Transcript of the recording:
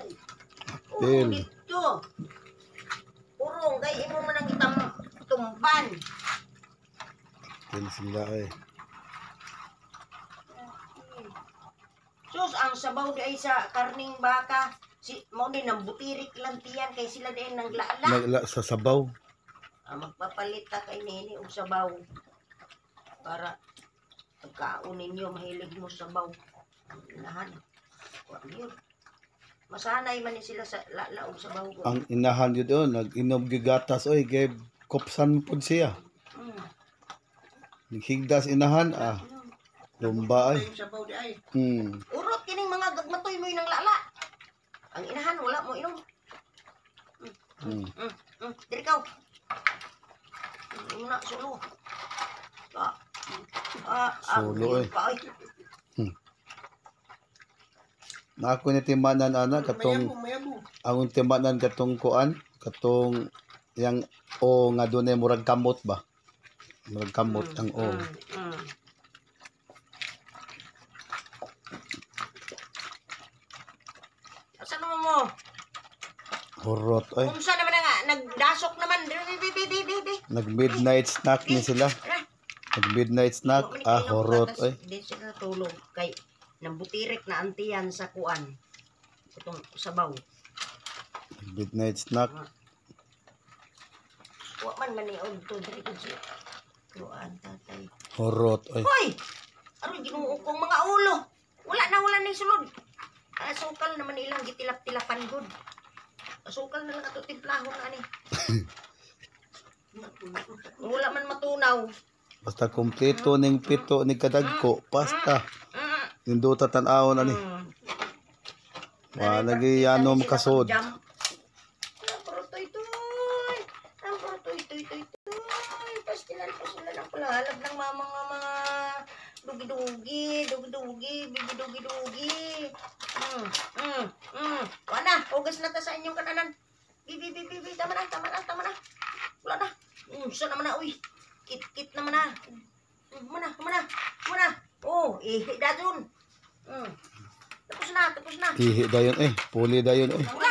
Apil. Urong dito. Urong kay imo man ang itam tumban. Apil sila eh. Sus, ang sabaw di ay sa karning baka. Si mao ni nang butirik lang tiyan kay sila di ay nanglaala. Nagla sa sabaw. Ah, magpapalit ta kay nini og sabaw para pagkaon ninyo mahilig mo sabaw. Ang inahan. Wa yun. Masanay man ni sila sa lala og sabaw ko. Ang inahan yun doon, nag-inom gigatas oy, kay kopsan pod siya. Naghigdas inahan ah. Lumba ay. Yung sabaw di ay. Urot kining mga gagmatoy mo nang lala. Ang inahan wala mo inom. Diri kaw. Na sulo. Ah. Ah, ah, Sulo, eh. Pa, oy. Na ako ni timanan ana katong Mayabo, mayabo. ang timanan katong kuan katong yang o nga dunay murag kamot ba? Murag kamot ang o. Asa naman mo? Hurot oy. Unsa naman na nga, nagdasok naman. Di, di, di, di, di, di. Nag midnight snack ni sila. Tara. Nag midnight snack Wa man ah kainom hurot gatas. oy. Di sila natulog kay nambutirik na antiyan sa kuan. Itong sabaw. Midnight snack. Wa man maniod to diri gud siya. Kuan tatay. Hurot oy. Hoy! Aron Ginoo kong mga ulo. Wala na, wala na yung sulod. Asukal naman ilang gitilap-tilapan gud. Asukal na lang ato timplahon ani. Wala man matunaw. Basta kompleto ning pito ni kadagko, basta nindota tan-awon ani. Wa lagi ano makasod. Puro toy toy. Ang puro toy toy toy toy. Pastilan pa sila ng palahalab ng mga mga mga dugi-dugi, dugi-dugi, bibi-dugi-dugi. Wala na, hugas na ta sa inyong kananan. Bibi, bibi, bibi, tama na, tama na, tama na. Wala na. Sa naman na, uy. Kit-kit naman na. Mana, mana, mana. Oh, eh, dadun. Tapos na, tapos na. Ihi dayon eh, puli dayon eh. Wala.